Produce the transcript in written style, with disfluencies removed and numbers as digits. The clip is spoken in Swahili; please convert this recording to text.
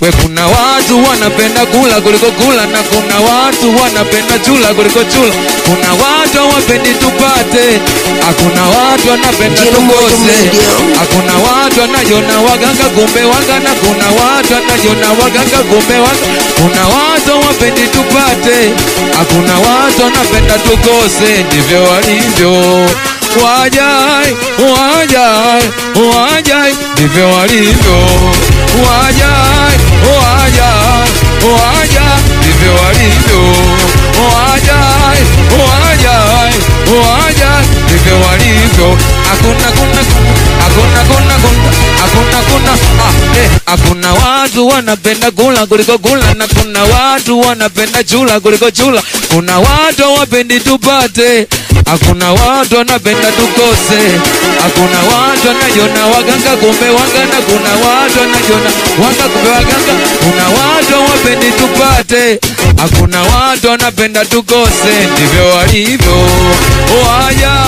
We kuna watu wanapenda kula kuliko kula, na kuna watu wanapenda chula kuliko chula. Kuna watu hawapendi tupate, hakuna watu wanapenda tukose. Hakuna watu wanajiona waganga kumbe wanga, na kuna watu wanajiona waganga kumbe wanga. Kuna watu hawapendi tupate, hakuna watu wanapenda tukose. Ndivyo walivyo wajai, wajai, wajai, ndivyo walivyo wajai, wajai, wajai, ndivyo walivyo wajai, wajai, wajai, ndivyo walivyo. Hakuna kuna hakuna kuna kuna hakuna kuna hakuna watu wanapenda kula kuliko kula, na kuna watu wanapenda chula kuliko chula. Kuna watu hawapendi tupate, hakuna watu wanapenda tukose. Hakuna watu wanajiona waganga kumbe wanga, na kuna watu wanajiona wanga kumbe waganga. Kuna watu hawapendi tupate, hakuna watu wanapenda tukose. Ndivyo walivyo wajai,